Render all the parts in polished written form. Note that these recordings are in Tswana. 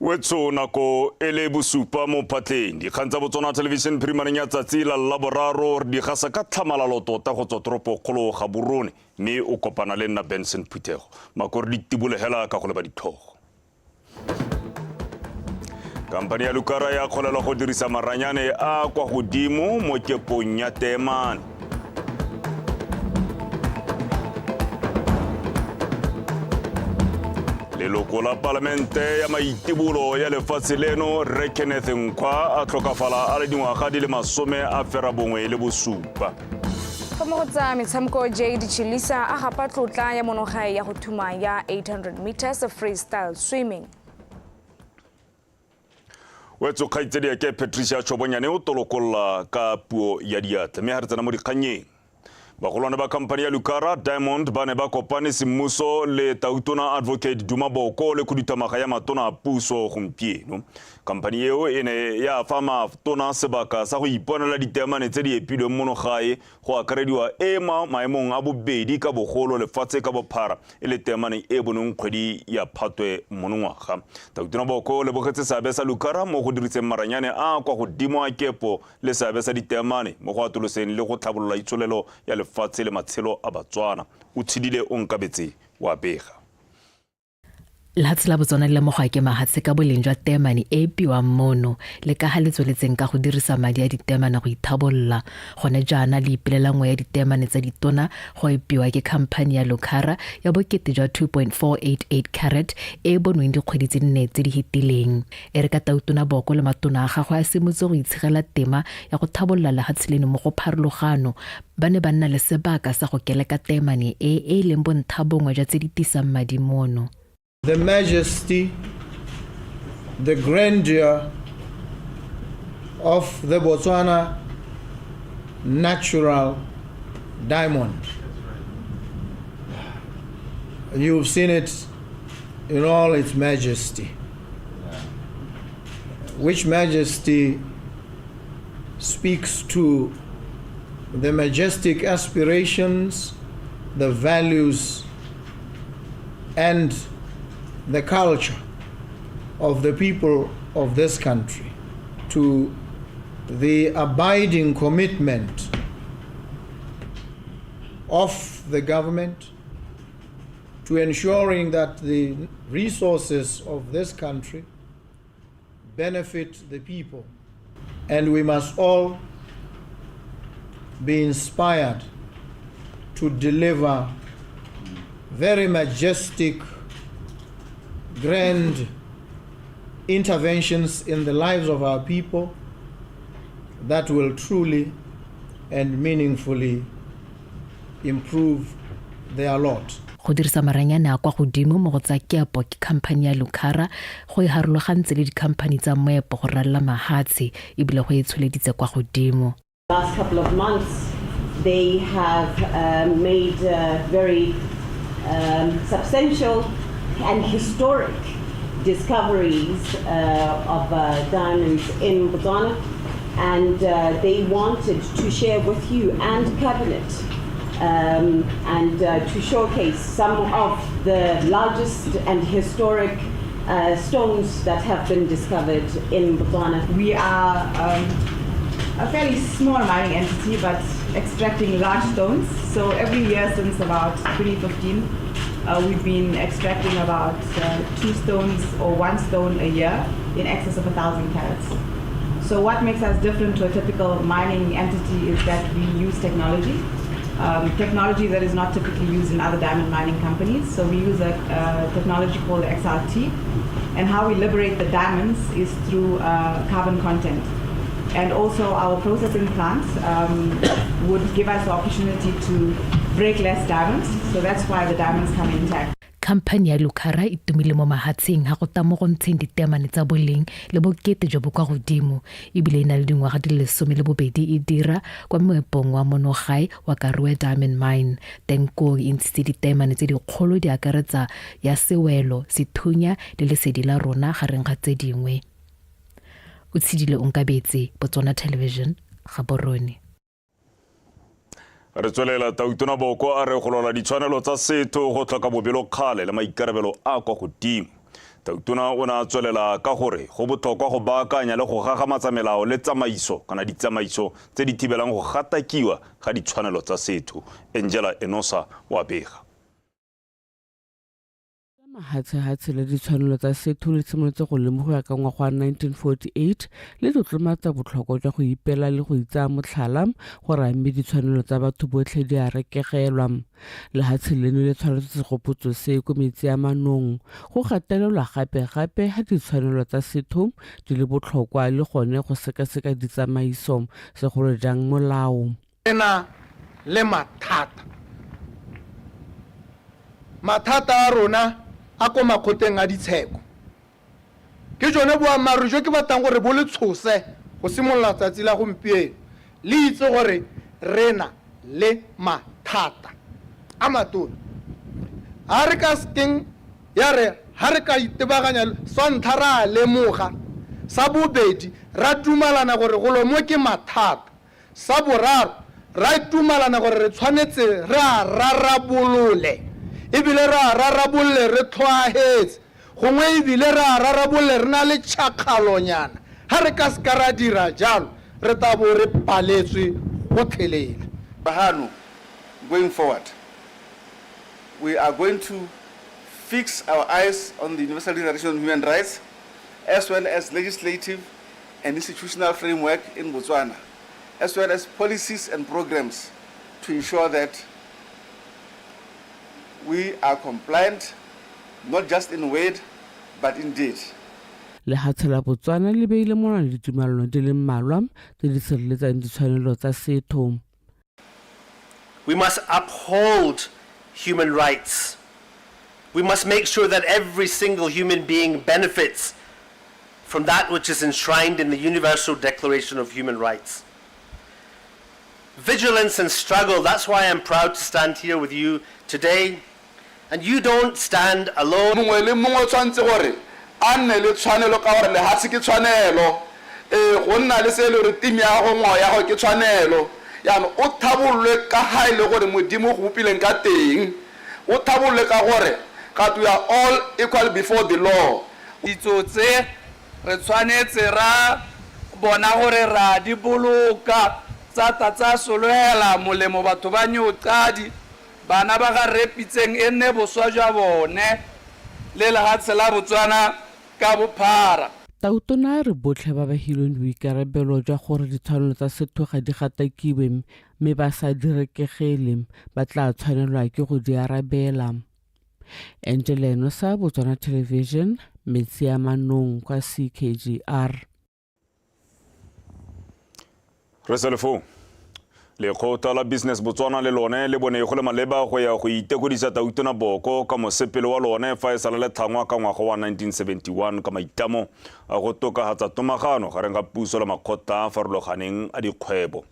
Wetsho nako e le bosupa mo phatleng. Dikgang tsa Botswana Television phirimaneng ya tsatsi la Laboraro re di gasa ka tlhamalalo tota go tswa toropokgolo Gaborone mme o kopana le nna Benson Phuthego. Mako re di tibolegela ka go leba ditlhogo. Kampani ya Lucara ya kgolelwa go dirisa maranyane a kwa godimo mo kepong ya teemane. Leloko la palamente ya maitibolo ya lefatshe leno Rre Kenneth Nkhwa a tlhokafala a le dingwaga di le 97. Fa mo go tsa metshameko Jade Chilisa a gapa tlotla ya monogae ya go thuma ya 800 meters freestyle swimming. Wetso kgaitsedi ke Patricia Chobonyane o tolokolola ka puo ya diatla mme ga re tsena mo dikgannyeng. Bagolwane ba khamphani ya Lucara Diamond ba ne ba kopane semmuso le tautona Advocate Duma Boko le khuduthamaga ya matona a puso gompieno. Khamphani eo e ne ya fa matona sebaka sa go iponela diteemane tse di epilweng mono gae go akarediwa e mo maemong a bobedi ka bogolo lefatshe ka bophara e le teemane e bonweng kgwedi ya Phatwe monongwaga. Tautona Boko o lebogetse seabe sa Lucara mo go diriseng maranyane a a kwa godimo a kepo le seabe sa diteemane mo go atoloseng le go tlhabolola itsholelo ya lefatshe le matshelo a Batswana. O tshedile Onkabetse wa bega. Lehatshe la Botswana le lemogwa ke mahatshe ka boleng jwa teemane e e piwang mono le ka ga le tsweletseng ka go dirisa madi a diteemane go ithabolola. Gone jaana le ipelela nngwe ya diteemane tsa ditona go epiwa ke khamphani ya Lucara ya bokete jwa 2.488 carat e e bonweng dikgwedi tse nne tse di fetileng. E re ka Tautona Boko le matona a gagwe a simotse go itshegela tema ya go thabolola lehatshe leno mo go pharologano, ba ne ba nna le sebaka sa go keleka teemane e e leng bontha bongwe jwa tse di tisang madi mono. The majesty, the grandeur of the Botswana natural diamond. You've seen it in all its majesty. Which majesty speaks to the majestic aspirations, the values, and the culture of the people of this country, to the abiding commitment of the government to ensuring that the resources of this country benefit the people. And we must all be inspired to deliver very majestic, grand interventions in the lives of our people that will truly and meaningfully improve their lot. Go dirisa maranyane a kwa godimo mo go tsa kepo ke khamphani ya Lucara go e harologantse le dikhamphani tsa moepo go ralala mahatshe ebile go e tsholeditse kwa godimo. Last couple of months they have made very substantial and historic discoveries of diamonds in Botswana, and they wanted to share with you and cabinet and to showcase some of the largest and historic stones that have been discovered in Botswana. We are a fairly small mining entity, but extracting large stones. So every year since about 2015, we've been extracting about 2 stones or 1 stone a year in excess of 1,000 carats. So what makes us different to a typical mining entity is that we use technology. Technology that is not typically used in other diamond mining companies. So we use a technology called XRT, and how we liberate the diamonds is through carbon content. And also our processing plants would give us the opportunity to break less diamonds, so that's why the diamonds come intact. Khamphani ya Lucara e tumile mo mahatsheng ha go ta mo go ntsheng diteemane tsa boleng le bokete jo bo kwa godimo, ebile e na le dingwaga di le 12 e dira kwa moepong wa monogae wa Karowe Diamond Mine. Teng koo e ntshitse diteemane tse dikgolo di akaretsa ya Sewelo, Sethunya le Lesedi la Rona gareng ga tse dingwe. O tshedile Onkabetse, Botswana Television, Gaborone. Re tswelela Tautona Boko a re go lwela ditshwanelo tsa setho go tlhoka bobelokgale le maikarabelo a kwa godimo. Tautona o ne a tswelela ka gore go botlhokwa go baakanya le go gagamatsa melao le tsamaiso kana ditsamaiso tse di thibelang go gatakiwa ga ditshwanelo tsa setho. Angela Enosa wa bega. Mahatshehatshe le ditshwanelo tsa setho le simolotse go lemogiwa ka ngwaga wa 1948, le tlotlomatsa botlhokwa jwa go ipela le go itsaya motlhala gore a mme ditshwanelo tsa batho botlhe di a rekegelwa. Lehatshe leno le tshwaretswe segopotso se ko Metsi a Manong, go gatelelwa gape-gape ga ditshwanelo tsa setho di le botlhokwa le gone go sekaseka ditsamaiso, segolo jang molao. Re na le mathata. Mathata a rona a ko makgoteng a ditsheko. Ke jone boammaaruri jo ke batlang gore bo le tshose go simolola tsatsi la gompieno. Le itse gore re na le mathata a matona a re ka sekeng ya re ha re ka itebaganya, sa ntlha ra a lemoga, sa bobedi ra dumalana gore golo mo ke mathata, sa boraro ra dumalana gore re tshwanetse re a rarabolole, ebile re a rarabolole re tlhoahetse, gongwe ebile re a rarabolole re na le tšhakgalonyana. Ha re ka seka ra dira jalo, re tla bo re paletswe gotlhelele. Bahano, going forward, we are going to fix our eyes on the Universal Declaration on Human Rights, as well as legislative and institutional framework in Botswana, as well as policies and programs to ensure that we are compliant, not just in word, but in deed. Lehatshe la Botswana le beile monwana ditumelano di le mmalwa tse di sireletsang ditshwanelo tsa setho. We must uphold human rights. We must make sure that every single human being benefits from that which is enshrined in the Universal Declaration of Human Rights. Vigilance and struggle, that's why I'm proud to stand here with you today. And you don't stand alone. Mongwe le mongwe o tshwanetse gore a nne le tshwanelo, ka gore lehatshe ke tshwanelo. Ee, go nna le se e le gore timi ya gago, ngwao ya gago ke tshwanelo. Jaanong o thabololwe ka ga e le gore Modimo o go bopileng ka teng, o thabololwe ka gore ga we are all equal before the law. Ditso tse re tshwanetse ra bona gore ra di boloka, tsa tla tsa solegela molemo batho ba Newcadi, bana ba ga Rre Pitseng e nne boswa jwa bone le lehatshe la Botswana ka bophara. Tautona a re botlhe ba ba hilweng boikarabelo jwa gore ditshwanelo tsa setho ga di gatakiwe mme ba sa di rekegele ba tla tshwanelwa ke go di arabela. Angela Enosa, Botswana Television, Metsi a Manong kwa CKGR. Re sa le foo, lekgotla la Business Botswana le lone le bone go le maleba go ya go itekodisa Tautona boko ka mosepele wa lone fa e sala le tlhangwa ka ngwaga wa 1971 ka maitlamo a go tokafatsa tomagano gareng ga puso le makgotla a farologaneng a dikgwebo.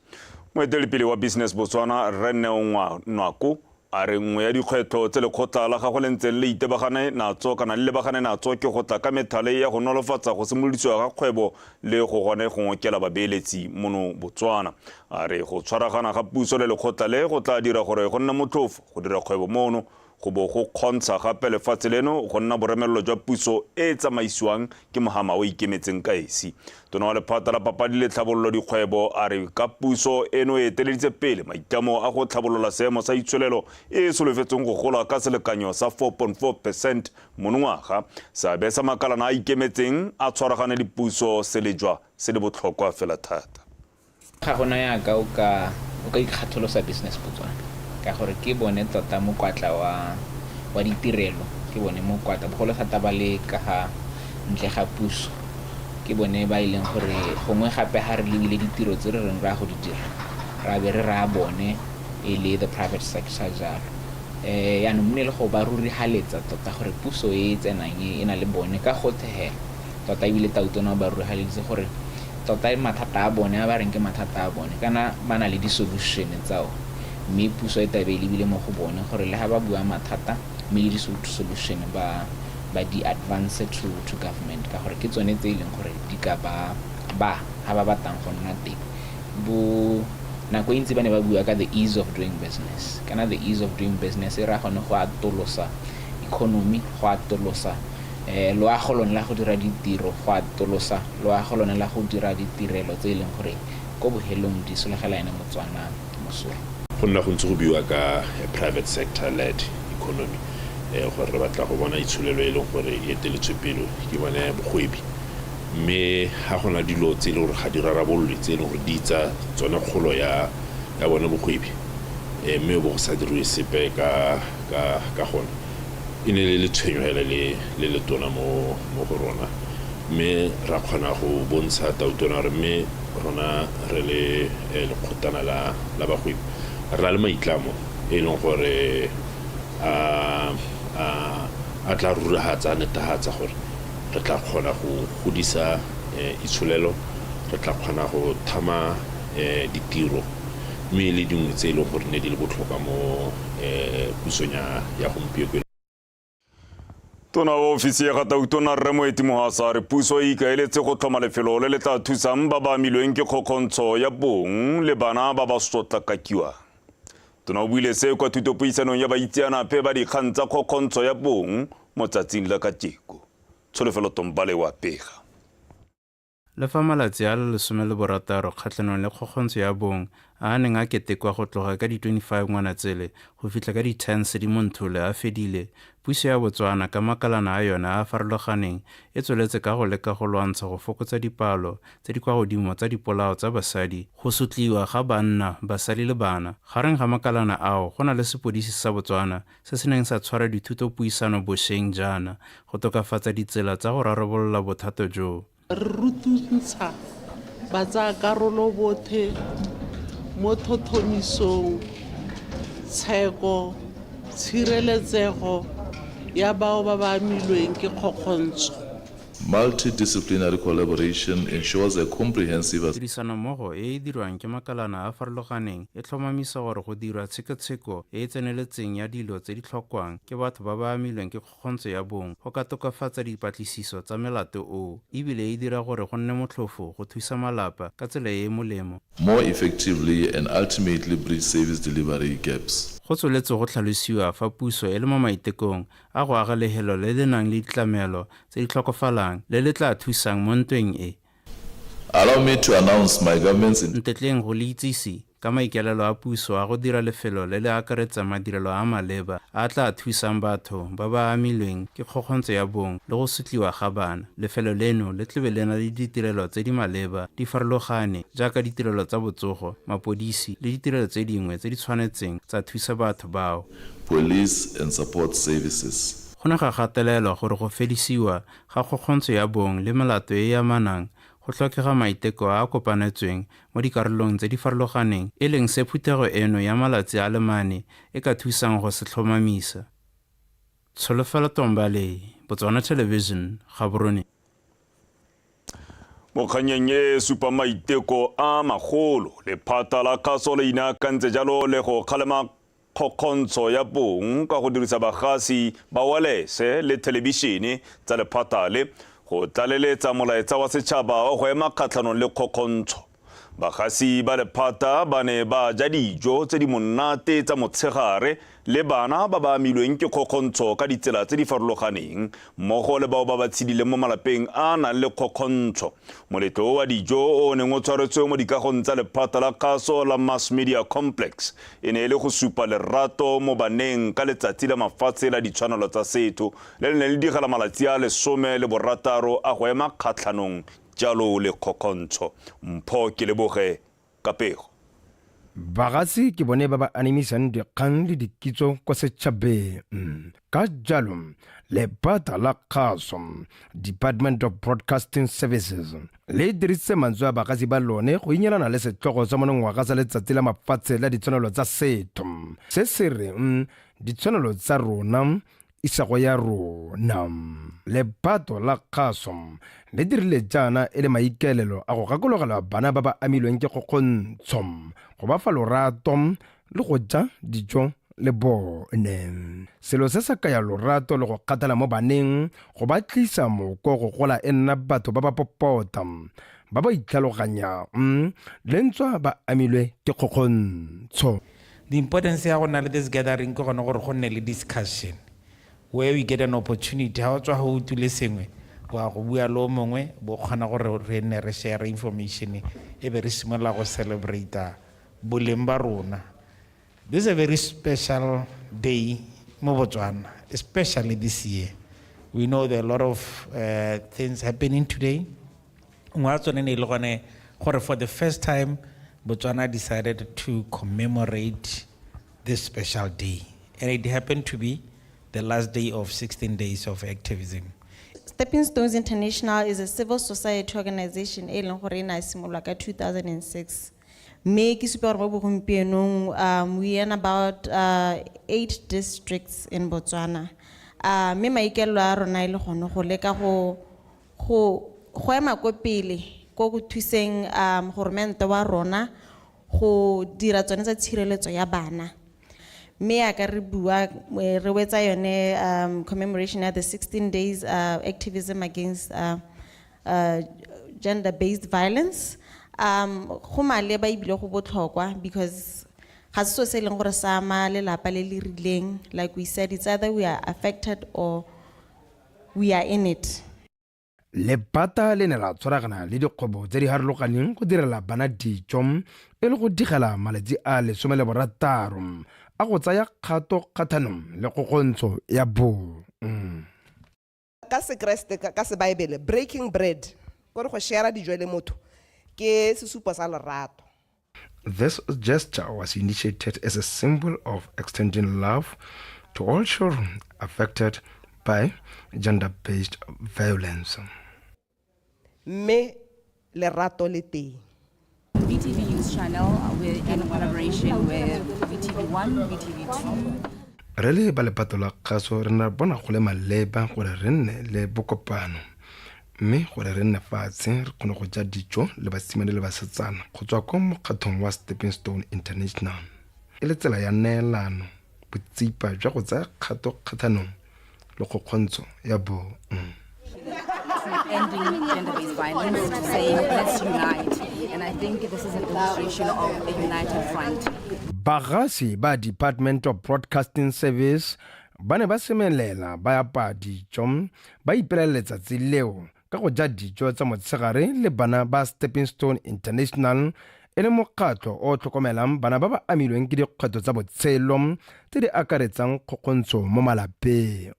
Moeteledipele wa Business Botswana, Rre Neo Nwako, a re nngwe ya dikgwetlho tse lekgotla la gagwe le ntseng le itebagane natso kana le lebagane natso ke go tla ka methale ya go nolofatsa go simolodisiwa ga kgwebo le go gone go ngokela babeeletsi mono Botswana. A re go tshwaragana ga puso le lekgotla le go tla dira gore go nne motlhofo go dira kgwebo mono, go bo go kgontsha gape lefatshe leno go nna boremelelo jwa puso e e tsamaisiwang ke mohama o ikemetseng ka esi. Tona wa lephata la papadi le tlhabololo dikgwebo a re ka puso eno e eteleditse pele maitlamo a go tlhabolola seemo sa itsholelo e e solofetsweng go gola ka selekanyo sa 4.4% monongwaga, seabe sa makalana a ikemetseng a tshwaragane le puso se lejwa se le botlhokwa fela thata. Ga gona yaka o ka ikgatholosa Business Botswana, ka gore ke bone tota mokwatla wa ditirelo, ke bone mokwatla bogolo thata ba le ka ga ntle ga puso, ke bone ba e leng gore gongwe gape ga re lebile ditiro tse re reng ra go di dira, ra be re raya bone e le the private sector jalo. Yaanong mne le go ba rurigaletsa tota gore puso e e tsenang e na le bone ka gotlhe hela tota, ebile Tautona o ba rurigaleditse gore tota mathata a bone a ba reng ke mathata a bone kana ba na le di-solution tsa one, mme puso e tabe e lebile mo go bone gore le ga ba bua mathata mme le di-solution ba di advance to government, ka gore ke tsone tse e leng gore di ka ba ga ba batlang go nna teng. Bo nako e ntsi ba ne ba bua ka the ease of doing business, kana the ease of doing business e raya gone go atolosa economy, go atolosa um loago lone la go dira ditiro go atolosa loago lone la go dira ditirelo tse e leng gore ko bohelong di solegela ene Motswana mosola. Go nna go ntse go buiwa ka private sector led economy gore re batla go bona itsholelo e leng gore e eteletswe pele ke bone bogwebi, mme ga gona dilo tse e leng gore ga di rarabololwe tse e leng gore di itsa tsone kgolo ya ya bone bogwebi, mme bo go sa diriwe sepe ka ka ka gone. E ne le letshwenyo hela le le letona mo mo go rona, mme ra kgona go bontsha tautona gore mme rona re le lekgotana la la bagwebi re na le maitlamo e leng gore a a a tla ruragatsa a netefatsa gore re tla kgona go godisa itsholelo, re tla kgona go thama ditiro, mme le dingwe tse e leng gore ne di le botlhokwa mo pusong ya gompieno. Tona wa ofisi ya ga Tautona Rre Moeti Mohasa a re puso e ikaeletse go tlhoma lefelo le le tla thusang ba ba amilweng ke kgokgontsho ya bong le bana ba ba sotlakakiwang. Tona o buile se kwa thutopuisanong ya baitseanape ba dikgang tsa kgokgontsho ya bong mo tsatsing la kajeko. Tsholofelo Tombale wa pega. Le fa malatsi a le 16 kgatlhanong le kgokgontsho ya bong a a neng a ketekwa go tloga ka di 25 Ngwanatsele go fitlha ka di 10 Sedimonthole a fedile, puso ya Botswana ka makalana a yone a a farologaneng e tsweletse ka go leka go lwantsha go fokotsa dipalo tse di kwa godimo tsa dipolao tsa basadi, go sotliwa ga banna, basadi le bana. Gareng ga makalana ao go na le sepodisi sa Botswana se se neng sa tshwara dithutopuisano bosheng jaana go tokafatsa ditsela tsa go rarabolola bothata joo. Re rutuntsha batsayakarolo botlhe mo tlhotlhomisong, tsheko, tshireletsego ya bao ba ba amilweng ke kgokgontsho. Multidisciplinary collaboration ensures a comprehensive. Tirisanommogo e e dirwang ke makalana a a farologaneng e tlhomamisa gore go dirwa tshekatsheko e e tseneletseng ya dilo tse di tlhokwang ke batho ba ba amilweng ke kgokgontsho ya bong go ka tokafatsa dipatlisiso tsa melato oo e bile e dira gore go nne motlhofo go thusa malapa ka tsela e e molemo. More effectively and ultimately bridge service delivery gaps. Go tsweletse go tlhalosiwa fa puso e le mo maitekong a go aga lehelo le le nang le ditlamelo tse di tlhokofalang le le tla thusang mo ntweng e. Allow me to announce my government's. Ntetleng go le itsise ka maikaelelo a puso a go dira lefelo le le akaretsang madirelo a a maleba a a tla thusang batho ba ba amilweng ke kgokgontsho ya bong le go sotliwa ga bana. Lefelo leno le tlebe le na le ditirelo tse di maleba di farologane jaaka ditirelo tsa botsogo, mapodisi le ditirelo tse dingwe tse di tshwanetseng tsa thusa batho bao. Police and support services. Go ne ga gatelelwa gore go fedisiwa ga kgokgontsho ya bong le melato e e amanang go tlhokega maiteko a a kopanetsweng mo dikarolong tse di farologaneng, e leng se phuthego eno ya malatsi a le mane e ka thusang go se tlhomamisa. Tsholofelo Tombale, Botswana Television, Gaborone. Mo kgannyeng e e supang maiteko a magolo, lephata la kgaso le inaakantse jalo le go kgalema kgokgontsho ya bong ka go dirisa bagasi ba walese le thelebišene tsa lephata le go tlaleletsa molaetsa wa setšhaba wa go ema kgatlhanong le kgokgontsho. Bagasi ba lephata ba ne ba ja dijo tse di monate tsa motshegare le bana ba ba amilweng ke kgokgontsho ka ditsela tse di farologaneng mmogo le bao ba ba tshedileng mo malapeng a a nang le kgokgontsho. Moletlo o wa dijo o o neng o tshwaretswe mo dikagong tsa lephata la kgaso la Mass Media Complex e ne e le go supa lerato mo baneng ka letsatsi la mafatshe la ditshwanelo tsa setho le le neng le digela malatsi a 16 a go ema kgatlhanong jalo le kgokgontsho. Mpho Keleboge ka pego. Bagasi ke bone ba ba anamisang dikgang le dikitso kwa setšhabeng. Ka jalo, lephata la kgaso, Department of Broadcasting Services, le dirisitse mantswe a bagasi ba lone go inyalana le setlhogo sa monongwaga sa Letsatsi la Mafatshe la Ditshwanelo tsa Setho, se se reng Ditshwanelo tsa Rona, Isago ya Rona. Lepato la kgaso le dirile jaana e le maikaelelo a go gakologelwa bana ba ba amilweng ke kgokgontsho, go ba fa lorato le go ja dijo le bone. Selo se sa kaya lorato le go kgathala mo baneng, go ba tlisa moko go gola e nna batho ba ba popota, ba ba itlhaloganyang le ntswa ba amilwe ke kgokgontsho. The importance ya go nna le this gathering ke gone gore go nne le discussion. Where we get an opportunity, ha o tswa go utlwile sengwe, wa go bua le o mongwe, bo kgona gore re nne re share information e be re simolola go celebrate boleng ba rona. This is a very special day mo Botswana, especially this year. We know there are a lot of things happening today. Nngwe ya tsone ne e le gone gore for the first time Botswana decided to commemorate this special day, and it happened to be the last day of 16 days of activism. Stepping Stones International is a civil society organization e leng gore e ne a simololwa ka 2006. Mme ke supa gore mo bogompienong we in about 8 districts in Botswana. Mme maikaelelo a rona e le gone go leka go go ema ko pele ko go thuseng goromente wa rona go dira tsone tsa tshireletso ya bana. Mme yaka re bua re wetsa yone commemoration ya the 16 days activism against gender-based violence. Go maleba ebile go botlhokwa because ga se selo se e leng gore sa ama lelapa le le rileng. Like we said, it's either we are affected or we are in it. Lephata le ne la tshwaragana le dikgwebo tse di harologaneng go direla bana dijo e le go digela malatsi a 16 a go tsaya kgato kgathanong le kgokgontsho ya bong. Ka sekreste, ka sebaebele, breaking bread, kore go share dijo le motho ke sesupo sa lerato. This gesture was initiated as a symbol of extending love to all children affected by gender-based violence. Mme lerato le teng. VTV News Channel, we're in collaboration with VTV 1, VTV 2. Re le ba lepato la kgaso re ne bona go le maleba gore re nne le bokopano, mme gore re nne fatshe re kgone go ja dijo le basimane le basetsana go tswa kwa mokgatlhong wa Stepping Stone International e le tsela ya neelano botsipa jwa go tsaya kgato kgathanong le kgokgontsho ya bong. Ending gender-based violence, to say let's unite, and I think this is an illustration of a united front. Bagasi ba Department of Broadcasting Service ba ne ba semelela ba apaya dijo ba ipelela letsatsi leo ka go ja dijo tsa motshegare le bana ba Stepping Stone International e le mokgatlho o tlhokomelang bana ba ba amilweng ke dikgwetlho tsa botshelo tse di akaretsang kgokgontsho mo malapeng.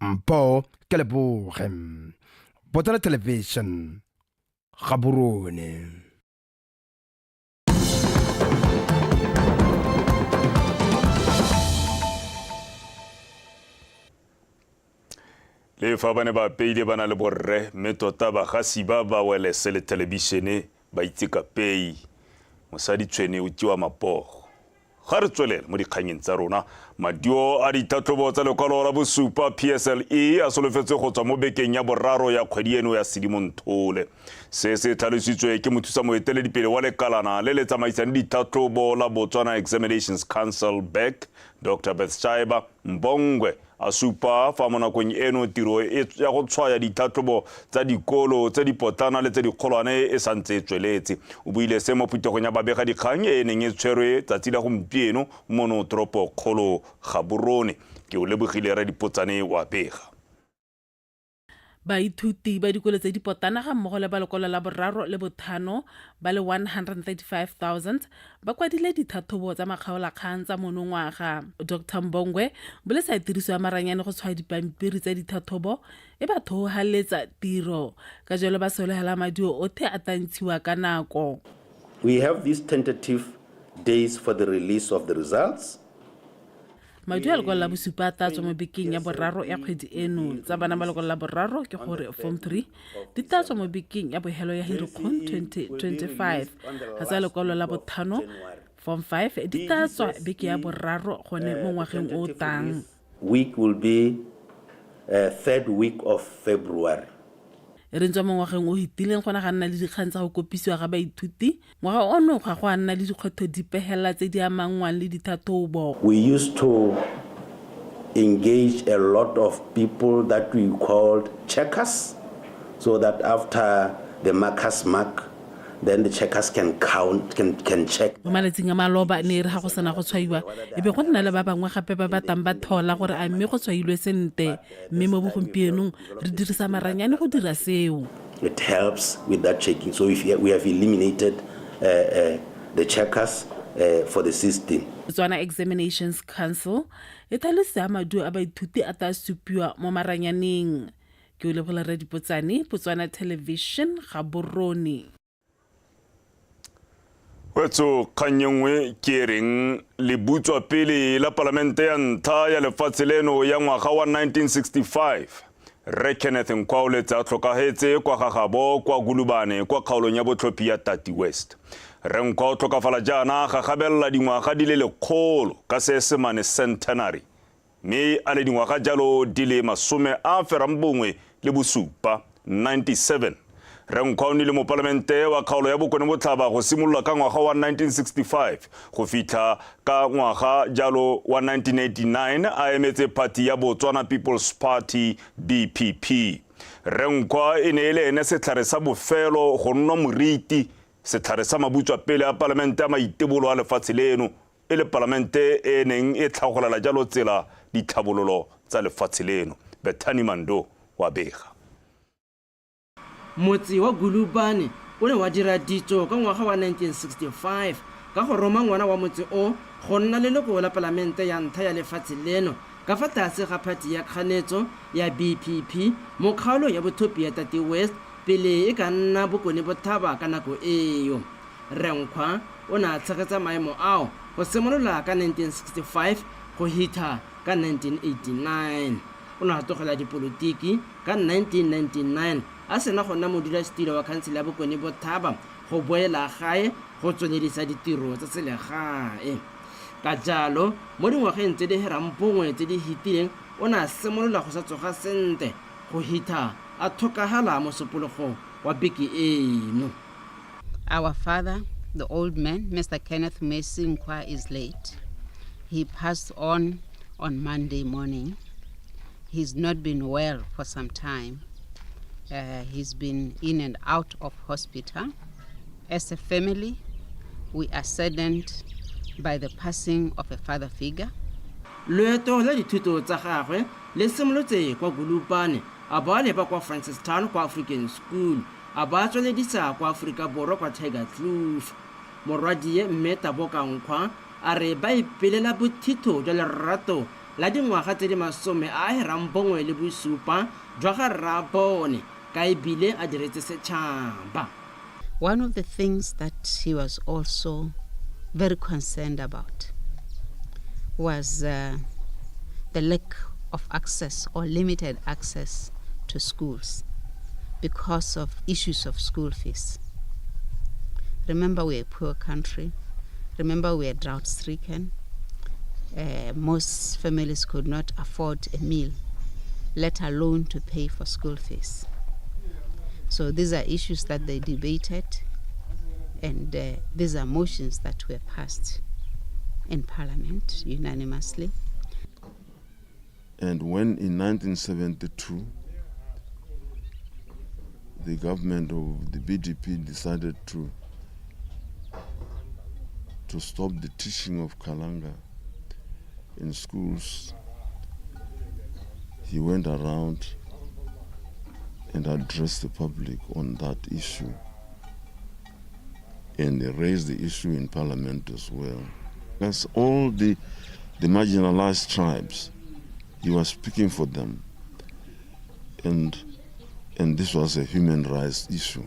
Mpho Keleboge, Botswana Television, Gaborone. Le fa ba ne ba apeile ba na le borre, mme tota bagasi ba ba welese le thelebišene ba itse kapei. Mosadi tshwene o tiwa mapogo. Ga re tswelela mo dikganyeng tsa rona, maduo a ditlhatlhobo tsa lekwalo la bosupa PSLE a solofetswe go tswa mo bekeng ya boraro ya kgwedi eno ya Sedimonthole. Se se tlhalositswe ke mothusa moeteledipele wa lekalana le le tsamaisang ditlhatlhobo la Botswana Examinations Council BEC, Dr. Bethshaiba Mbongwe, a supa fa mo nakong eno tiro ya go tshwaya ditlhatlhobo tsa dikolo tse dipotlana le tse dikgolwane e santse e tsweletse. O buile se mo phuthegong ya babegadikgang e e neng e tshwerwe tsatsi la gompieno mono toropokgolo Gaborone. Ke o lebogile Radipotsane wa bega. Baithuti ba dikolo tse dipotana ga mmogo le ba lekwalo la boraro le bothano ba le 135,000 ba kwadile dithathobo tsa makgaolakgang tsa monongwaga. Dr Mbongwe boletsa tiriso ya maranyane go tshwaya dipampiri tsa dithathobo e ba thohogaletsa tiro, ka jalo ba solegela maduo otlhe a tla ntshiwa ka nako. We have these tentative days for the release of the results. Maduo a lekwalo la bosupa a tla tswa mo bekeng ya boraro ya kgwedi eno. Tsa bana ba lekwalo la boraro ke gore form 3 di tla tswa mo bekeng ya bogelo ya Hirikgong 2025. Ga tsa lekwalo la bothano form 5 di tla tswa beke ya boraro gone mo ngwageng o o tlang. Week will be third week of February. E re ntswa mo ngwageng o fetileng go ne ga nna le dikgang tsa go kopisiwa ga baithuti, ngwaga ono ga go a nna le dikgwetlho dipe hela tse di amanngwang le dithathobo. We used to engage a lot of people that we called checkers, so that after the markers mark, Then the checkers can count, can check. Mo malatsing a maloba ne e re ga go sena go tshwaiwa e be go nna le ba bangwe gape ba batlang ba thola gore a mme go tshwailwe sente mme mo bogompienong re dirisa maranyane go dira seo. It helps with that checking. So if we have eliminated the checkers for the system. Botswana Examinations Council e tlhalositse ha maduo a baithuti a tla supiwa mo maranyaneng. Ke o lebola Radipotsane, Botswana Television, Gaborone. Wetso kgang e nngwe ke e reng lebutswa pele la palamente ya ntlha ya lefatshe leno ya ngwaga wa 1965 Rre Kenneth Nkwaoletse a tlhokagetse kwa gagabo kwa Gulubane kwa kgaolong ya botlhophi ya Tati West. Rre Nkwa o tlhokafala jaana ga gabelela dingwaga di le 100 ka Seesemane centenary mme a le dingwaga jalo di le 97, 97. Rre Nkwa o nnile mopalamente wa kgaolo ya Bokone Botlhaba go simolola ka ngwaga wa 1965 go fitlha ka ngwaga jalo wa 1989 a emetse phathi ya Botswana People's Party BPP. Rre Nkwa e ne e le ene setlhare sa bofelo go nwa moriti, setlhare sa mabutswa pele a palamente a maitebolo a lefatshe leno e le palamente e neng e tlhagolela jalo tsela ditlhabololo tsa lefatshe leno. Bethany Mando wa bega. Motse wa Gulubane o ne wa dira ditso ka ngwaga wa 1965 ka go roma ngwana wa motse o go nna leloko la palamente ya ntlha ya lefatshe leno ka fa tlase ga phathi ya kganetso ya BPP mo kgaolong ya bothopi ya Tati West pele e ka nna Bokone Botlhaba ka nako eo. Rre Nkwa o ne a tshegetsa maemo ao go simolola ka 1965 go hitha ka 1989. O ne a tlogela dipolotiki ka 1999 a sena go nna modulasetilo wa khansele ya Bokone Botlhaba go boela gae go tsweledisa ditiro tsa selegae. Ka jalo, mo dingwageng tse di herang bongwe tse di hitileng o ne a simolola go sa tsoga sentle go hitha a tlhokagala mosupologo wa beke eno. Our father, the old man, Mr. Kenneth Messi Nkwa, is late. He passed on Monday morning. He's not been well for some time. He's been in and out of hospital. As a family, we are saddened by the passing of a father figure. Loeto la dithuto tsa gagwe le simolotse kwa Gulubane, a bo a leba kwa Francistown kwa African School, a bo a tsweledisa kwa Aforika Borwa kwa Tiger Kloof. Morwadie mme Taboka Nkwa a re ba ipelela bothitho jwa lerato la dingwaga tse di 97 jwa ga rraabone ka ebile a diretse setšhaba. One of the things that he was also very concerned about was the lack of access or limited access to schools because of issues of school fees. Remember, we're a poor country. Remember, we are drought-stricken. Most families could not afford a meal, let alone to pay for school fees. So these are issues that they debated, and these are motions that were passed in Parliament unanimously. And when in 1972, the government of the BDP decided to stop the teaching of Kalanga in schools, he went around and addressed the public on that issue. And they raised the issue in Parliament as well. That's all the marginalized tribes. He was speaking for them. And this was a human rights issue.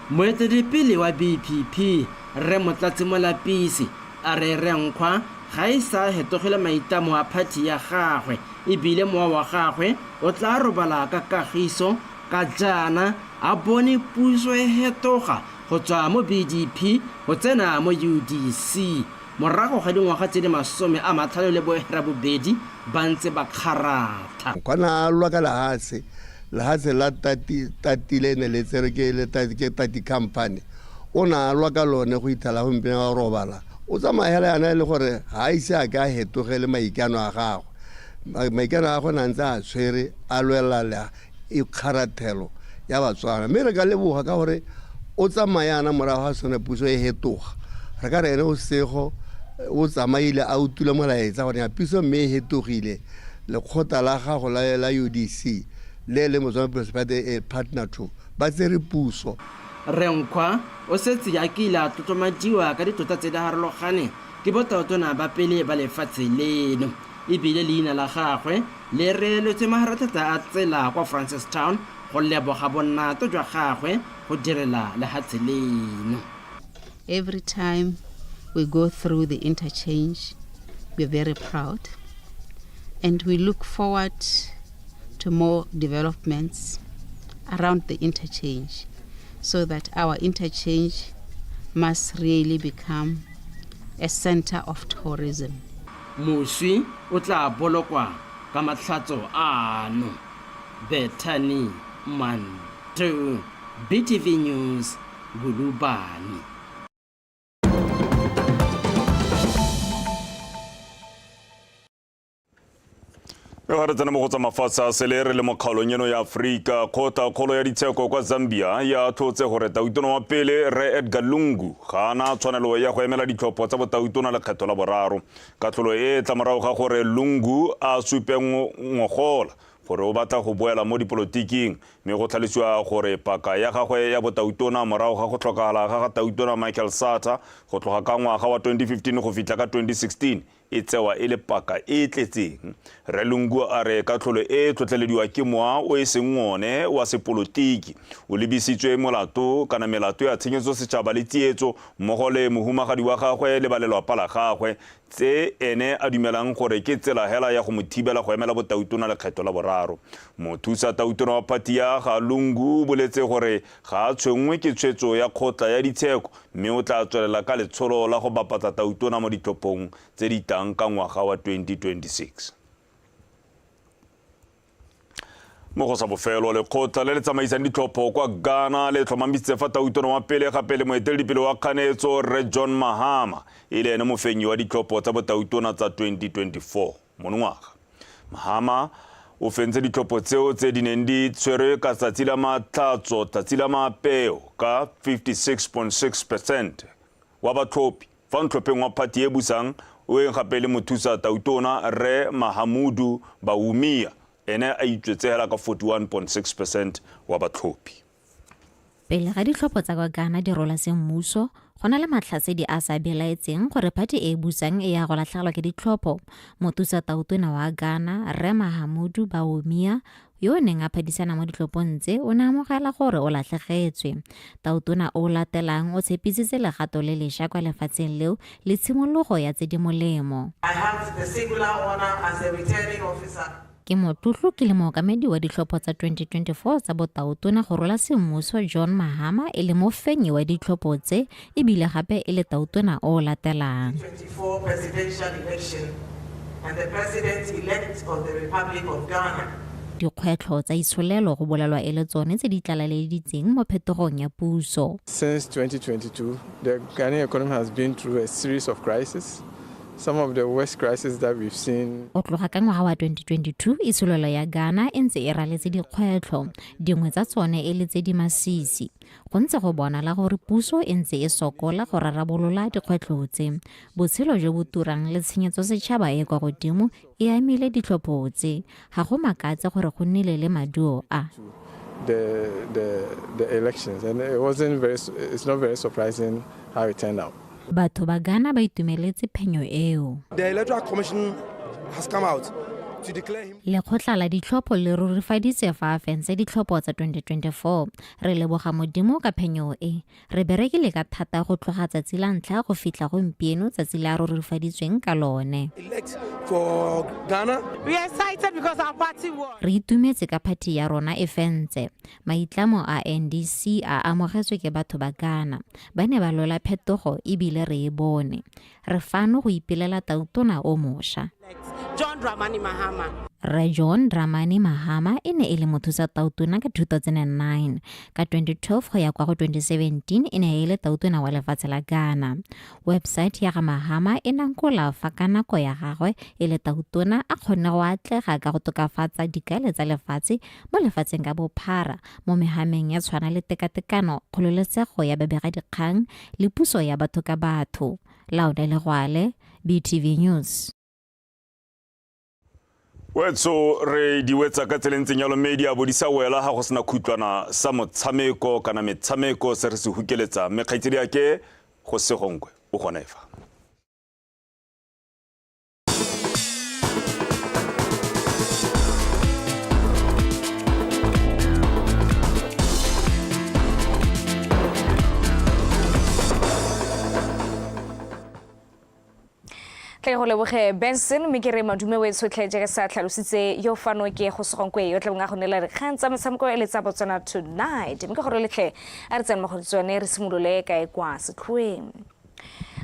Moeteledipele wa BPP, Rre Motlatsi Molapisi, a re Rre Nkwa ga e sa hetogile maitlamo a phathi ya gagwe ebile mowa wa gagwe o tla robala ka kagiso ka jaana a bone puso e hetoga go tswa mo BDP go tsena mo UDC morago ga dingwaga tse di 58 ba ntse ba kgaratha. Kwana a lwa ka lehatshe, lehatshe la Tati le ne le tsere ke le Tati, ke Tati Company. O na a lwa ka lone go ithala gompieno a robala. O tsamaya hela yana e le gore ga a ise a ke a hetogele maikano a gagwe. Maikano a gagwe na ntse a tshwere a lwela le ikgarathelo ya Batswana. Mme re ka leboga ka gore O tsamaya yana morago ga sone puso e hetoga. Re ka re ene o sego o tsamaile a utule molaetsa gore ya puso mme e hetogile lekgotla la gago la UDC le le Motswana People's Party e partner to ba tsere puso. Rre Nkwa o setse a kile a tlotlomadiwa ka ditlotla tse di harologaneng ke botautona ba pele ba lefatshe leno e bile leina la gagwe le reeletswe maharatlhatlha a tsela kwa Francistown go leboga bonato jwa gagwe go direla lehatshe leno. Every time we go through the interchange, we're very proud and we look forward to more developments around the interchange so that our interchange must really become a center of tourism. Moswi o tla bolokwa ka matlhatso ano. Bethany Mantu, BTV News, Gulubane. Mme ga re tsena mo go tsa mafatshe a sele re le mo kgaolong eno ya Aforika, kgotla-kgolo ya ditsheko kwa Zambia ya atlhotse gore tautona wa pele Rre Edgar Lungu ga a na tshwanelo ya go emela ditlhopho tsa botautona lekgetho la boraro. Katlholo e tla morago ga gore Lungu a supe ngogola gore o batla go boela mo dipolotiking, mme go tlhalosiwa gore paka ya gagwe ya botautona morago ga go tlhokagala ga ga tautona Michael Sata go tloga ka ngwaga wa 2015 go fitlha ka 2016 e tsewa e le paka e e tletseng. Rre Lungu a re katlholo e tlhotlhelediwa ke mowa o e seng one wa sepolotiki. O lebisitswe molato kana melato ya tshenyetso setšhaba le tsietso mmogo le mohumagadi wa gagwe le ba lelwapa la gagwe, tse ene a dumelang gore ke tsela hela ya go mo thibela go emela botautona lekgetho la boraro. Mothusa tautona wa phathi ya ga Lungu o boletse gore ga a tshwenngwe ke tshwetso ya kgotla ya ditsheko mme o tla tswelela ka letsholo la go bapatsa tautona mo ditlhophong tse di tlang ka ngwaga wa 2026. Mo go sa bofelo, lekgotla le le tsamaisang ditlhopho kwa Ghana le tlhomamisitse fa tautona wa pele gape le moeteledipele wa kganetso Rre John Mahama e le ene mofenyi wa ditlhopho tsa botautona tsa 2024 monongwaga. Mahama o fentse ditlhopho tseo tse di neng di tshwerwe ka tsatsi la matlhatso tsatsi la maapeo ka 56.6 percent wa batlhophi fa ntlhopheng wa phathi e busang o eng gape le mothusa tautona Rre Mahamudu Bawumia ene a itswetse hela ka 41.6 percent wa batlhophi. Pele ga ditlhopho tsa kwa Ghana di rola semmuso, go na le matlhasedi a sa belaetseng gore phathi e e busang e ya go latlhegelwa ke ditlhopho. Mothusa tautona wa Ghana, Rre Mahamudu Bawumia, yo o neng a phadisana mo ditlhophong tse, o ne a amogela gore o latlhegetswe. Tautona o o latelang o tshepisitse legato le lesha kwa lefatsheng leo le tshimologo ya tse di molemo. I have the singular honor as the returning officer. Ke motlotlo ke le mookamedi wa ditlhopho tsa 2024 tsa botautona go rola semmuso John Mahama e le mofenyi wa ditlhopho tse e bile gape e le tautona o o latelang. 2024 presidential election and the president-elect of the Republic of Ghana. Dikgwetlho tsa itsholelo go bolelwa e le tsone tse di tlaleleditseng mo phetogong ya puso. Since 2022, the Ghanaian economy has been through a series of crises. Some of the worst crises that we've seen. Go tloga ka ngwaga wa 2022, itsholelo ya Ghana e ntse e raletse dikgwetlho, dingwe tsa tsone e le tse di masisi. Go ntse go bonala gore puso e ntse e sokola go rarabolola dikgwetlho tse. Botshelo jo bo turang le tshenyetso setšhaba e kwa godimo e amile ditlhopho tse. Ga go makatse gore go nnile le maduo a. The elections, and it wasn't very, it's not very surprising how it turned out. Batho ba Ghana ba itumeletse phenyo eo. The Electoral Commission has come out to declare him. Lekgotla la ditlhopho le rurifaditse fa a fentse ditlhopho tsa 2024. Re leboga Modimo ka phenyo e. Re berekile ka thata go tloga tsatsi la ntlha go fitlha gompieno tsatsi le a rurifaditsweng ka lone. Elect for Ghana. We are excited because our party won. Re itumetse ka phathi ya rona e fentse. Maitlamo a NDC a amogetswe ke batho ba Ghana. Ba ne ba lwela phetogo ebile re e bone. Re fano go ipelela tautona o mosha. John Dramani Mahama. Rre John Dramani Mahama e ne e le mothusa tautona ka 2009. Ka 2012 go ya kwa go 2017 e ne e le tautona wa lefatshe la Ghana. Website ya ga Mahama e nankola fa ka nako ya gagwe e le tautona a kgonne go atlega ka go tokafatsa dikaele tsa lefatshe mo lefatsheng ka bophara mo mehameng ya tshwana le tekatekano, kgololesego ya babegadikgang le puso ya batho ka batho. Laone Legwale, BTV News. Wetso re di wetsa ka tseleng ntseng yalo mme di a bo di sa wela ga go sena khutlwana sa motshameko kana metshameko se re se hukeletsang mme kgaitsedi ake go segonkwe o gone fa. Tle go leboge Benson, mme ke re madume o e tshotlhe jaaka sa tlhalositse yo fano ke go segonkwe yo tlabong a go neela dikgang tsa metshameko e le tsa Botswana Tonight. Mme ka gore letlhe a re tsene mo go tsone re simolole kae kwa setlhoeng.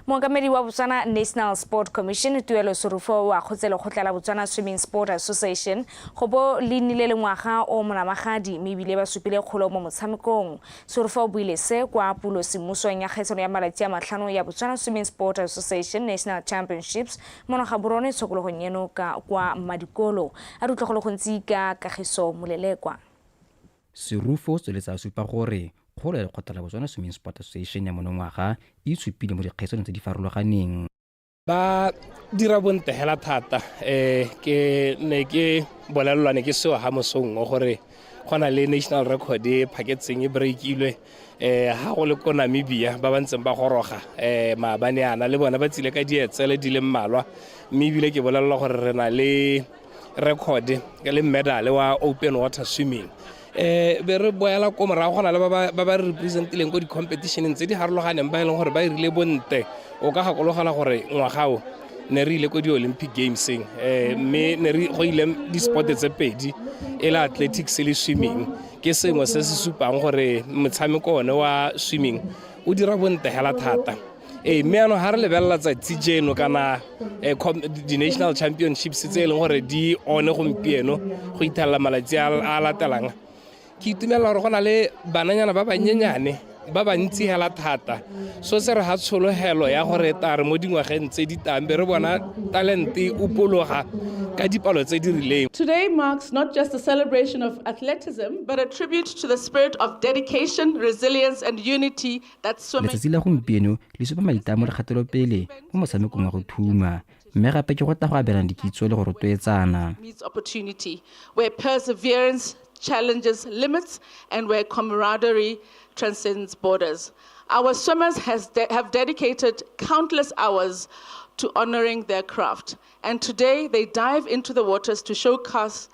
Mookamedi wa Botswana National Sport Commission Tuelo Serufo o akgotse lekgotla la Botswana Swimming Sport Association go bo le nnile le ngwaga o monamagadi mme ebile ba supile kgolo mo motshamekong. Serufo o buile se kwa pulo semmusong ya kgaisano ya malatsi a matlhano ya Botswana Swimming Sport Association National Championships mono Gaborone tshokologong eno ka kwa Madikolo. A re utlwe go le gontsi ka Kagiso Molelekwa. Serufo o tsweletse a supa gore kgolo ya lekgotla la Botswana Swimming Sport Association ya monongwaga e itshupile mo dikgaisanong tse di farologaneng. Ba dira bontle hela thata. Ke ne ke bolelelwa ne ke seo ha mosong o gore go na le national record e phaketseng e breakilwe. Ha go le ko Namibia ba ba ntseng ba goroga maabane ana le bona ba tsile ka dietsele di le mmalwa, mme ebile ke bolelelwa gore re na le record le medal wa open water swimming. Be re boela ko morago go na le ba ba re representileng ko di-competitioneng tse di harologaneng ba e leng gore ba irile bontle. O ka gakologela gore ngwaga o ne re ile ko di-Olympic Gameseng, mme ne re go ile di-sport tse pedi e le athletics le swimming. Ke sengwe se se supang gore motshameko one wa swimming o dira bontle hela thata. Mme jaanong ga re lebelela tsatsi jeno kana di-national championships tse e leng gore di one gompieno go ithelela malatsi a latelang, ke itumelela gore go na le bananyana ba banyenyane ba bantsi hela thata. So se re ga tshologelo ya gore ta re mo dingwageng tse di tang be re bona talente e upologa ka dipalo tse di rileng. Today marks not just a celebration of athleticism, but a tribute to the spirit of dedication, resilience and unity that swimming. Letsatsi la gompieno le supa maitlamo le kgatelopele mo motshamekong wa go thuma, mme gape ke go tla go abelana dikitso le go rotloetsana. Meets opportunity, where perseverance challenges limits and where camaraderie transcends borders. Our swimmers have dedicated countless hours to honoring their craft, and today they dive into the waters to showcase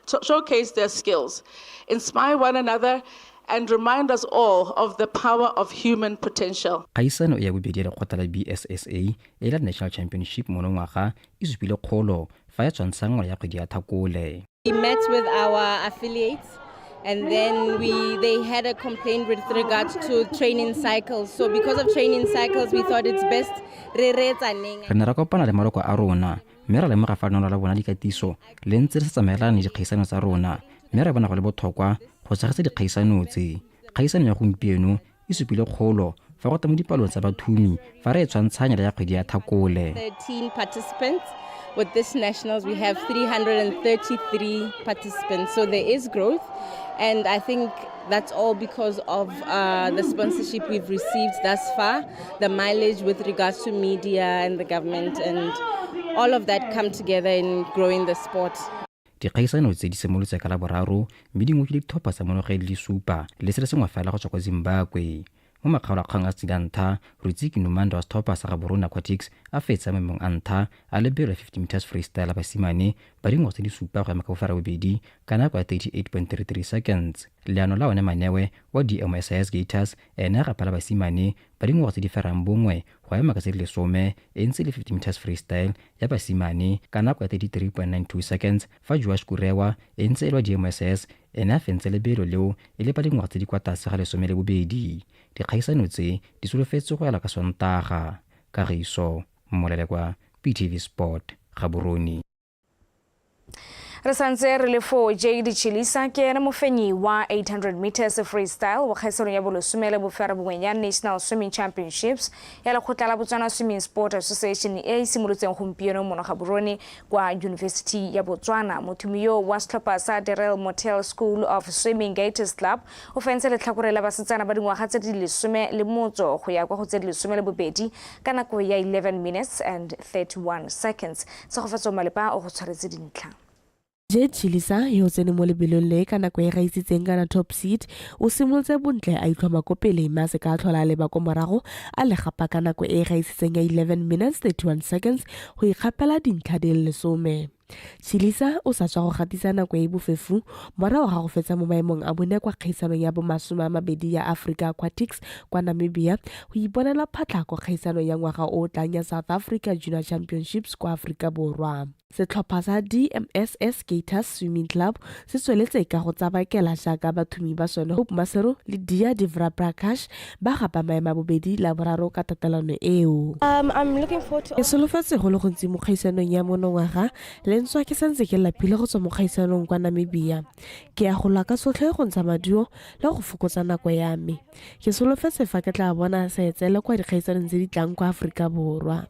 their skills, inspire one another, and remind us all of the power of human potential. Kgaisano ya bobedi ya lekgotla la BSSA e la National Championship monongwaga e supile kgolo fa ya tshwantshanngwa ya kgwedi ya Tlhakole. We met with our affiliates and then they had a complaint with regards to training cycles. So because of training cycles, we thought it's best re reetsaneng. Re ne ra kopana le maloko a rona mme ra lemoga fa lenaneo la bona dikatiso le ntse le sa tsamaelane le dikgaisano tsa rona, mme ra bona go le botlhokwa go tshegetsa dikgaisano tse. Kgaisano ya gompieno e supile kgolo fa go tla mo dipalong tsa bathumi fa re e tshwantshanya le ya kgwedi ya Tlhakole. 13 participants. With this nationals, we have 333 participants. So there is growth, and I think that's all because of the sponsorship we've received thus far, the mileage with regards to media and the government, and all of that come together in growing the sport. Dikgaisano tse di simolotse ka Laboraro mme di ngokile ditlhopha tsa monogedi di le supa le se le sengwe fela go tswa kwa Zimbabwe. Mo makgaolakgang a tsela ntlha, Rutsiki Nomanda wa setlhopha sa Gaborone Aquatics a fetsa maemong a ntlha a lebelo la 50 meters freestyle a basimane ba dingwaga tse di supa go ema ka boferabobedi ka nako ya 38.33 seconds. Leano la one Manewe wa DMSIS Gators ene a gapela basimane ba dingwaga tse di ferang bongwe go ema ka tse di lesome e ntse le 50 meters freestyle ya basimane ka nako ya 33.92 seconds, fa Joash Kurewa e ntse e le wa DMSS ene a fentse lebelo leo e le ba dingwaga tse di kwa tlase ga 12. Dikgaisano tse di solofetse go ela ka Sontaga. Kagiso Molelekwa, BTV Sport, Gaborone. Re santse re le foo, Jade Chilisa ke ene mofenyi wa 800 meters freestyle mo kgaisanong ya bolesome le boferabongwe ya National Swimming Championships ya lekgotla la Botswana Swimming Sport Association e e simolotseng gompieno mono Gaborone kwa University ya Botswana. Mothumi yo wa setlhopha sa Darrell Motel School of Swimming Gators Club o fentse letlhakore la basetsana ba dingwaga tse di lesome le motso go ya kwa go tse di 12 ka nako ya 11 minutes and 31 seconds. Tshegofatso Malepa o go tshwaretse dintlha. Jade Chilisa, yo o tsene mo lebelong le ka nako e gaisitseng kana top seed, o simolotse bontle a itlhoma ko pele mme a se ka a tlhola a leba ko morago a le gapa ka nako e gaisitseng ya 11 minutes 31 seconds go ikgapela dintlha di le lesome. Chilisa o sa tswa go gatisa nako e e bofefu morago ga go fetsa mo maemong a bone kwa kgaisanong ya bomasome a mabedi ya Africa Aquatics kwa Namibia go iponela phatlha kwa kgaisanong ya ngwaga o o tlang ya South Africa Junior Championships kwa Aforika Borwa. Setlhopha sa DMSS Gators Swimming Club se tsweletse ka go tsabakela jaaka bathumi ba sone Hope Masero le Dia Devra Prakash ba gapa maemo a bobedi le a boraro ka tatelano eo. Um, I'm looking forward to Ke solofetse go le gontsi mo kgaisanong ya monongwaga le ntswa ke santse ke lapile go tswa mo kgaisanong kwa Namibia. Ke ya go lwa ka sotlhe go ntsha maduo le go fokotsa nako ya me. Ke solofetse fa ke tla bona seetsele kwa dikgaisanong tse di tlang kwa Aforika Borwa.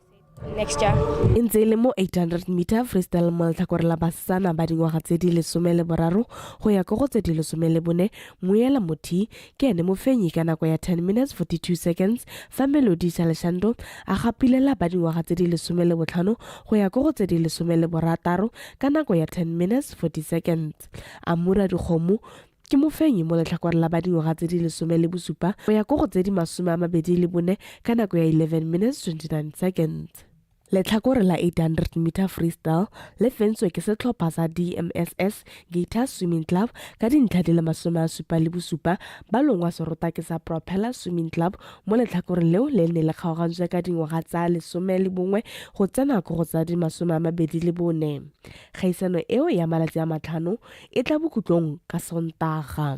next year. E ntse e le mo 800 meter freestyle mo letlhakore la basetsana ba dingwaga tse di 13 go ya ko go tse di 14, Muyela Mothi ke ene mofenyi ka nako ya 10 minutes 42 seconds fa Melody Shaleshando a gapilela ba dingwaga tse di 15 go ya ko go tse di 16 ka nako ya 10 minutes 40 seconds. Amura Dikgomo ke mofenyi mo letlhakoreng la ba dingwaga tse di 17 go ya ko go tse di 24 ka nako ya 11 minutes 29 seconds. Letlhakore la 800 meter freestyle le fentswe ke setlhopha sa DMSS Gators Swimming Club ka dintlha di le 77, ba longwa serota ke sa Propeller Swimming Club mo letlhakoreng leo le ne le kgaogantswe ka dingwaga tsa 11 go tsena ko go tsa di 24. Kgaisano eo ya malatsi a matlhano e tla bokhutlong ka Sontaga.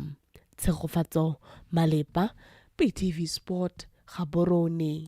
Tshegofatso Malepa, BTV Sport, Gaborone.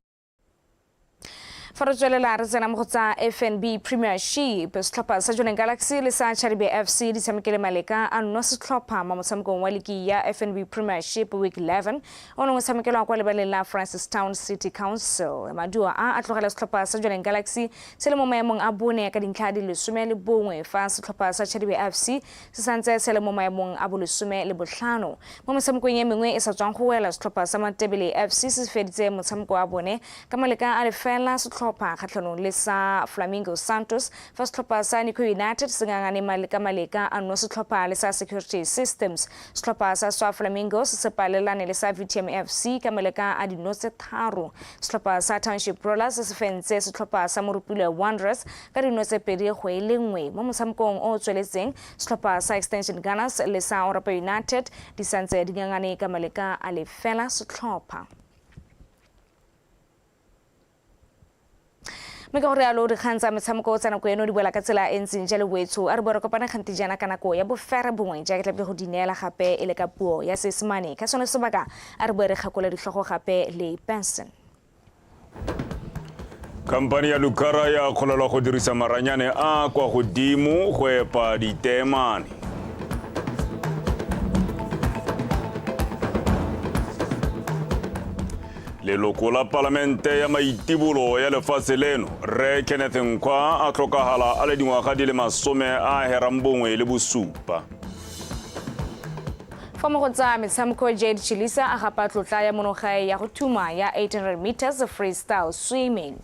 Fa re tswelela re tsena mo go tsa FNB Premiership, setlhopha sa Jwaneng Galaxy le sa Chadibe FC di tshamekile maleka a nno setlhopha mo motshamekong wa liki ya FNB Premiership Week 11 o neng o tshamekelwa kwa lebaleng la Francistown City Council. Maduo a a tlogela setlhopha sa Jwaneng Galaxy se le mo maemong a bone ka dintlha di 11, fa setlhopha sa Chadibe FC se santse se le mo maemong a bolesome le botlhano. Mo metshamekong e mengwe e sa tswang go wela, setlhopha sa Matebele FC se feditse motshameko wa bone ka maleka a lefela setlhopha kgatlhanong le sa Flamingo Santos, fa setlhopha sa Nico United se ngangane ka maleka a nno setlhopha le sa Security Systems. Setlhopha sa Swa Flamingos se palelane le sa VTM FC ka maleka a dino tse tharo. Setlhopha sa Township Rollers se fentse setlhopha sa Morupule Wanderers ka dino tse pedi go e le nngwe. Mo motshamekong o o tsweletseng, setlhopha sa Extension Gunners le sa Orapa United di santse di ngangane ka maleka a lefela setlhopha. Mme ka go rialo dikgang tsa metshameko tsa nako eno di boela ka tsela e ntseng jalo boetsho. A re bo re kopane kganti jaana ka nako ya bofere bongwe jaaka tlabe go di neela gape e le ka puo ya Seesemane. Ka sone sebaka a re boe re kgakole ditlhogo gape le Benson. Khamphani ya Lucara ya akgolelwa go dirisa maranyane a a kwa godimo go epa diteemane. Leloko la palamente ya maitibolo ya lefatshe leno, Rre Kenneth Nkhwa, a tlhokagala a le dingwaga di le 97. Fa mo go tsa metshameko, Jade Chilisa a gapa tlotla ya monogae ya go thuma ya 800 meters freestyle swimming.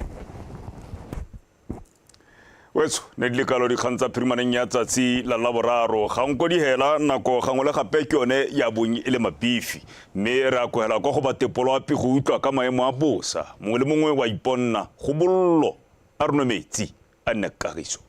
Wetso, ne di le kalo dikgang tsa phirimaneng ya tsatsi la Laboraro. Ga nko di hela, nako gangwe le gape ke yone ya bong e le mabifi. Mme re akogela kwa go ba tepoloapi go utlwa ka maemo a bosa. Mongwe le mongwe wa iponna go bollo, a re nwe metsi, a nne kagiso.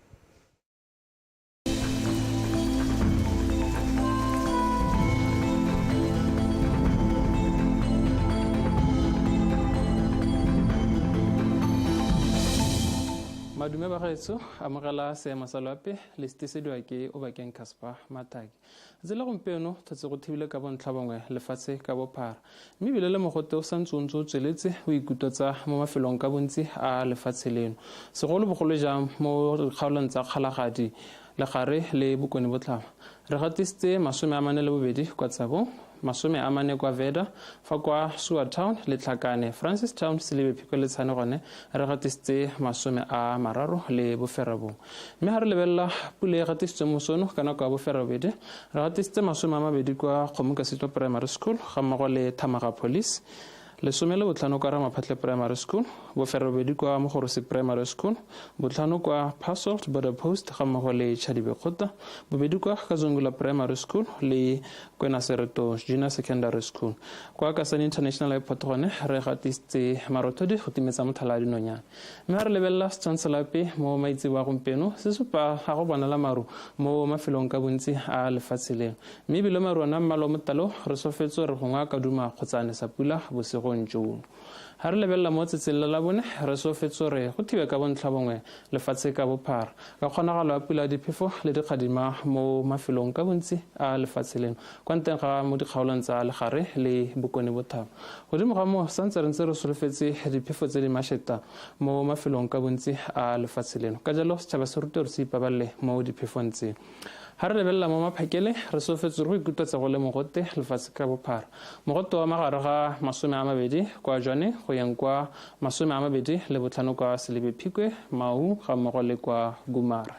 Madume bagaetsho, amogela seemo sa loapi le setisediwa ke Obakeng Casper Mataki. Tsatsi la gompieno thotse go thibile ka bontlha bongwe lefatshe ka bophara, mme ebile le mogote o santse o ntse o tsweletse o ikutotsa mo mafelong ka bontsi a lefatshe leno, segolobogolo jang mo dikgaolong tsa Kgalagadi. Legare le Bokone Botlhaba. Re gatisitse 42 kwa Tsabong, 40 kwa Veda, fa kwa Sua Town, Letlhakane, Francis Town, Selebi Phikwe le Tshane gone re gatisitse 39. Mme ga re lebelela pula e gatisitswe mosono ka nako ya 8:30, re gatisitse 20 kwa Kgomokasito Primary School ga mmogo le Thamaga Police, 15 kwa Ramaphatle Primary School, 8 kwa Mogorosi Primary School, 5 kwa Passolt Border Post ga mmogo le Chadibe Kgota, 2 kwa Kazungula Primary School le Kwena Sereto Junior Secondary School. Kwa Kasane International Airport gone re gatisitse marothodi go timetsa mothala wa dinonyane. Mme ga re lebelela setshwantsho mo maitsebo a gompieno se supa ga go bonala maru mo mafelong ka bontsi a lefatshe leno. Mme ebile maru ana mmala o motalo re solofetse gore gongwe a ka duma kgotsa a nesa pula bosigong jono. Ga re lebelela mo tsatsing la bone re solofetse gore go thibe ka bontlha bongwe lefatshe ka bophara ka kgonagalo ya pula diphefo le dikgadima mo mafelong ka bontsi a lefatshe leno kwa nteng ga mo dikgaolong tsa Legare le Bokone Bothaba. Godimo ga moo santse re ntse re solofetse diphefo tse di mašeta mo mafelong ka bontsi a lefatshe leno. Ka jalo setšhaba se rute gore se ipabalele mo diphefong tse. Ga re lebelela mo maphakele re solofetse gore go ikutlwetsa go le mogote lefatshe ka bophara. Mogote wa magare ga 20 kwa Jwane go yeng kwa 25 kwa Selebi Phikwe, Mau ga mmogo le kwa Gumare.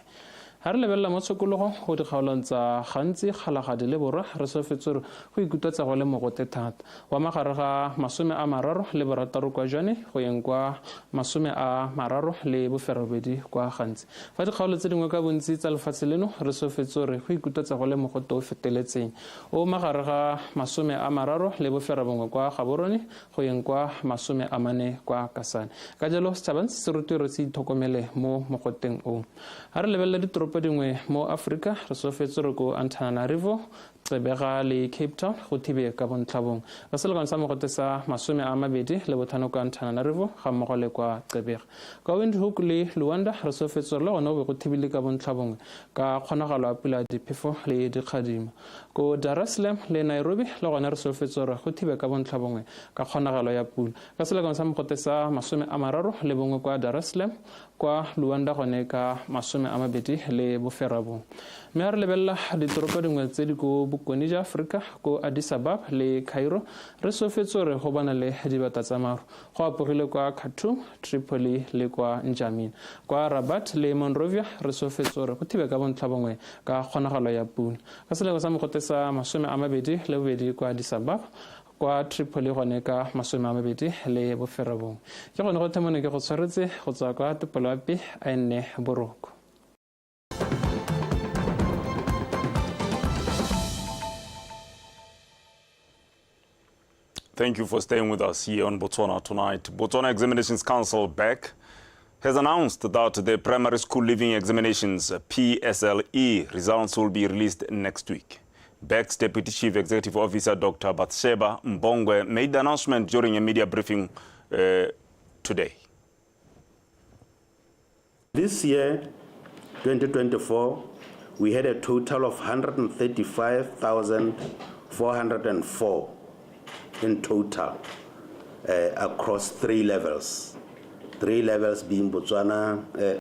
Ga re lebelela mo tshokologong go dikgaolong tsa Gantsi, Kgalagadi le Borwa re solofetse gore go ikutlwetsa go le mogote thata. Wa magare ga 36 kwa Jwane go yeng kwa 38 kwa Gantsi. Fa dikgaolo tse dingwe ka bontsi tsa lefatshe leno re solofetse gore go ikutlwetsa go le mogote o feteletseng. O magare ga 39 kwa Gaborone go yeng kwa 40 kwa Kasane. Ka jalo setšhaba ntse se rutiwe gore se itlhokomele mo mogoteng o. Ga re lebelela ditoropo dingwe mo Aforika re solofetse gore ko Antananarivo, Gqeberha le Cape Town go thibe ka bontlhabongwe. Ka selekano sa mogote sa 25 kwa Antananarivo ga mmogo le kwa Gqeberha. Kwa Windhoek le Luanda re solofetse gore le gone go be go thibile ka bontlhabongwe ka kgonagalo ya pula diphefo le dikgadima. Ko Dar es Salaam le Nairobi le gone re solofetse gore go thibe ka bontlhabongwe ka kgonagalo ya pula. Ka selekano sa mogote sa 31 kwa Dar es Salaam, kwa Luanda gone ka 29. Mme ga re lebelela ditoropo dingwe tse di ko Bokone jwa Aforika ko Addis Ababa le Cairo re solofetse gore go bona le dibata tsa maru. Go apogile kwa Khartoum, Tripoli le kwa N'Djamena. Kwa Rabat le Monrovia re solofetse gore go thibe ka bontlha bongwe ka kgonagalo ya pula. Ka selekano sa mogote sa 22 kwa Addis Ababa, kwa Tripoli gone ka 29. Ke gone go themone ke go tshwaretse go tswa kwa Topolwapi a nne boroko. Thank you for staying with us here on Botswana Tonight. Botswana Examinations Council BEC has announced that the Primary School Leaving Examinations PSLE results will be released next week. BEC's Deputy Chief Executive Officer Dr. Bathsheba Mbongwe made the announcement during a media briefing today. This year, 2024, we had a total of 135,404 in total across three levels. Three levels being Botswana,